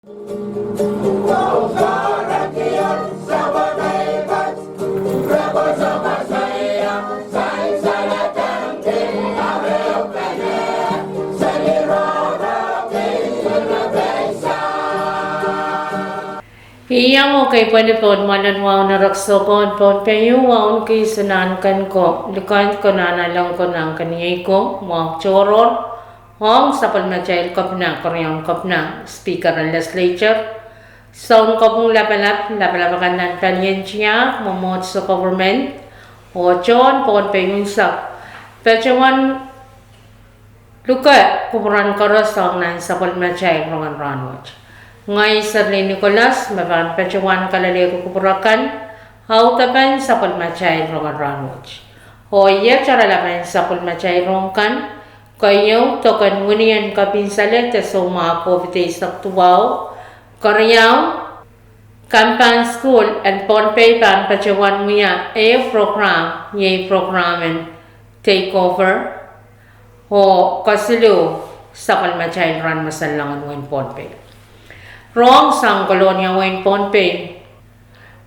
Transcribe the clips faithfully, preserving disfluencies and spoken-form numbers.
Iang okei pwehn pwoud mwoalen wahu en rehksohng en Pohnpei, wahu en kihs en ahnken ko, likend ko, nanalek ko, nahnkeniei ko, wahu tohrohr ong sapwellimatail kepina, keriaun kepina, speaker en legislature, sounkopwung lapalap, lapalap akan nan palien tiahk, mwomwohdiso, government, oh tohn Pohnpei unsek, patohwan luke kupwuren koaros ong nan sapwellimatail rongen rahnwet. Ngehi Serlin Nicholas me pahn patohwan kalelehki kupwur akan audepen sapwellimatail rongen rahnwet. Oh iet oaralapen sapwellimatail rohng kan, keieu, dok en wini en kepin salehde soumwahu COVID eisek duwau. Keriau, kampahn sukuhl en Pohnpei pahn patohwan wia ehu program, iei program en Take Over, oh kesiluh, sapwellimatail rahn mwomwen salongen wehin Pohnpei. Rohng sang Kolonia, wehin Pohnpei.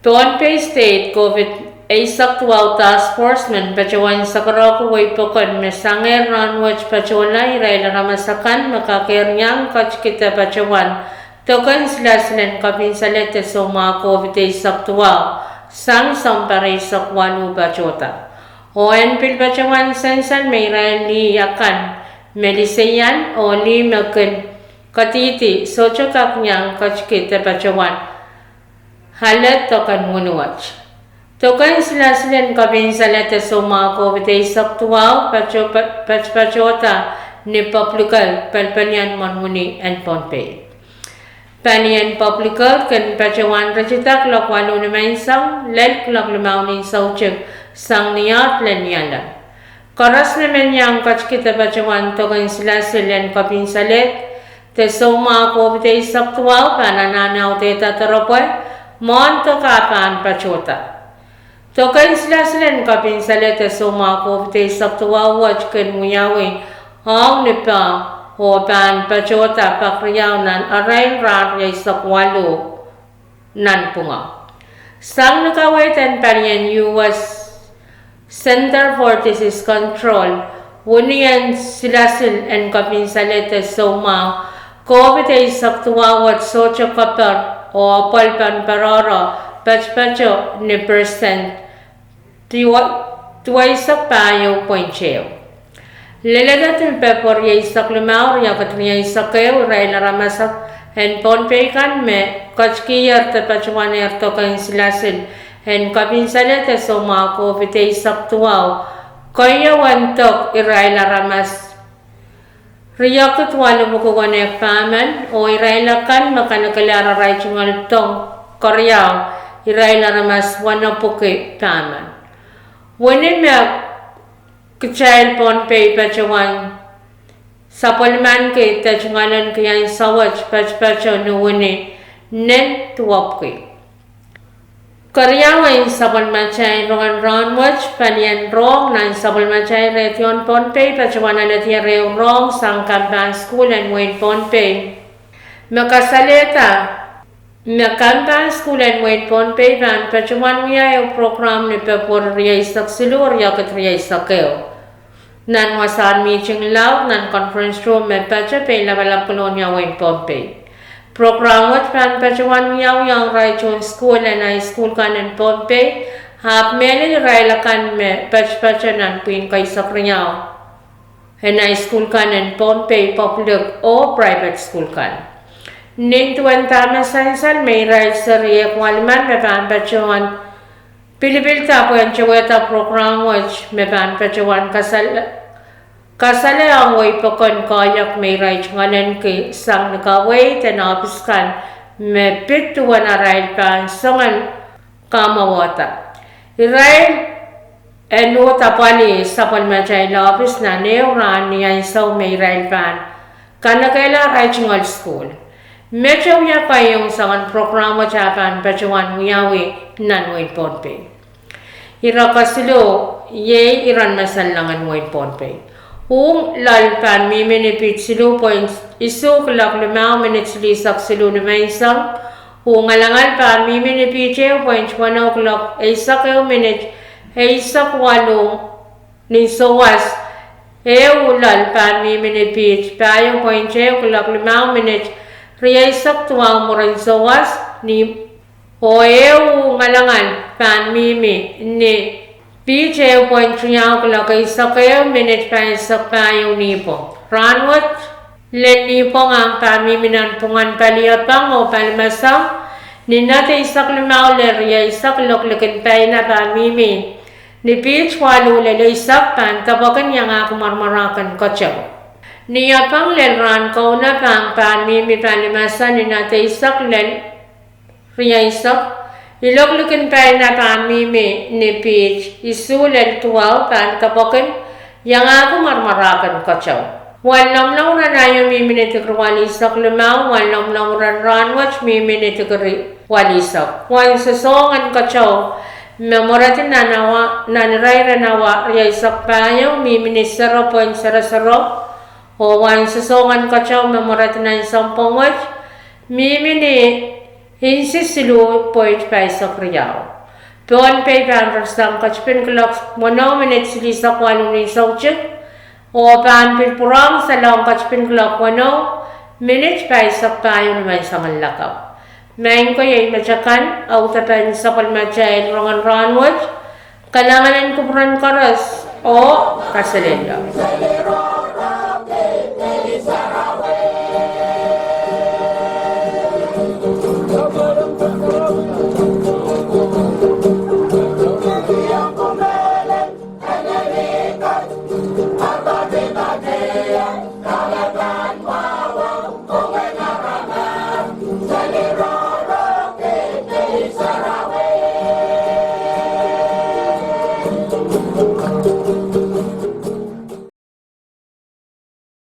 Pohnpei State COVID eisek duwau task force men patohwan sakarehki wei pokon me sangehr rahnwet patohla irail aramas akan me kakehr iang ketikihda patohwan dok en silasil en kepin salehde soumwahu COVID eisek duwau sang sounpar eisek waluh patohda. Oh en pil patohwan sansal me irail lih akan me liseian oh lih me kin kadihdi sohte kak iang ketikihda patohwan ale dok en wini wet. Dok en silasil en kepin salehde soumwahu COVID eisek duwau pato, pa, patopatohda ni Public Health, pelpelian mwohn wini en Pohnpei. Palien Public Health kin patohwan ritida kuloak waluh nimenseng lel kuloak limau ni soutik sang ni aht lel Nialem. Koaros me men iang ketikihda patohwan dok en silasil en kepin salehde soumwahu COVID eisek duwau pahn anahne audehda doaropwe mwohn dok ah pahn patohda. Dok en silasil en kepin salehde soumwahu COVID eisek duwau wet kin wiawi ong ni pah oh pahn patohda pak riau nan arail rahn rieisek waluh nanpwungara. Sang ni kaweid en palien U S Center for Disease Control, wini en silasil en kepin salehde soumwahu COVID eisek duwau wet sohte keper oh apwal pahn poarohro patopato ni percent duweisek pahieu point ehu. Leledo ni Pwehpwuo rieisek limau, riekid rieisek ehu, irail aramas en Pohnpei kan me ketikihier de patohwanehr dok en silasil en kepin salehde soumwahu COVID eisek duwau, keieu en dok irail aramas riekid waluh pwuki weneu pahmen, oh irail akan me kanekelahr arail tungoal dong keriau irail aramas wenepwuki pahmen. Wini me kitail Pohnpei patohwan sapwellimaniki de tungoalenki ansou wet patopato ni wini nen duwepwuki. Keriau en sapwellimatail rongen rahnwet, palien rohng nan sapwellimatail redio en Pohnpei patohwan alehdi ehu rohng sang kampahn sukuhl en wehin Pohnpei me kasalehda me kampahn sukuhl en wehin Pohnpei pahn patohwan wia ehu prokram ni Pwehpwuo rieisek siluh, riekid rieisek ehu, nan wasahn mihting laud nan conference room me patopato Peilapalap, Kolonia, wehin Pohnpei. Prokram wet pahn patohwan wiawi ong irail tohn sukuhl en high school kan en Pohnpei, ahpw mehlel irail akan me patopato nan pwihn keisek riau en high school kan en Pohnpei, public oh private sukuhl kan. Nin duwen dahme sansal me irail seri ehk walimen me pahn patohwan pilipilda pwehn towehda prokram wet me pahn patohwan kasale, kasale ong wei pokon koahiek me irail tungoaleniki sang ni kaweid en ohpis kan me pid duwen arail pahn soangen kamwahwihda. Irail en uhd apwalih sapwellimatail ohpis nan ehu rahn ni ansou me irail pahn kanekehla arail tungoal sukuhl. Mete wia keieu soangen prokram wet ah pahn patohwan wiawi nan wehin Pohnpei. Ire kesiluh, iei iren me salongen wehin Pohnpei. Uh loal pahn mihmi ni piht siluh point isuh kilok limau minit silihsek siluh nimenseng. Uh ngalangal pahn mihmi ni piht ehu point weneu kilok eisek ehu minit eisek waluh ni souwas. Eh uh loal pahn mihmi ni piht pahieu point ehu kilok limau minit rieisek duwau mwurin souwas. Ni oh eh uh ngalangal pahn mihmi ni piht ehu point riau kilok eisek ehu minit pahisek pahieu nipwong. Rahnwet lel nipwong ahng pahn mihmi nanpwungen paliepeng oh palimasan ni knot eisek limau lel rieisek. Loklikin paina pahn mihmi ni piht waluh lel eisek, pahn depwekin iangahki mwarmwarahken keteu. Ni epeng lel rahn kaunop ahng pahn mihmi palimasan ni knot eisek lel rieisek. Iloklikin paina pahn mihmi ni piht isuh lel duwau, pahn depwekin iangahki mwarmwarahken keteu. Wen lomwlomw ren aio mihmi ni dikiri walisek limau, wen lomwlomw ren rahnwet mihmi ni dikiri walisek. Wen sosohng en keteu me mweredi nan irair en awa rieisek pahieu mihmi ni zero point zero zero, oh wen sosohng en keteu me mweredi nan sounpwong wet mihmi ni insi siluh point pahisek riau. Pohnpei pahn rerusang ketipin kilok weneu minit silihsek waluh ni soutik, oh pahn pil pwurehng salong ketipin kilok weneu minit pahisek pahieu nimenseng lakapw. Maing ko, iei met akan audepen sapwellimatail rongen rahnwet. Kalahngan en kupwuren koaros oh kaselehlie.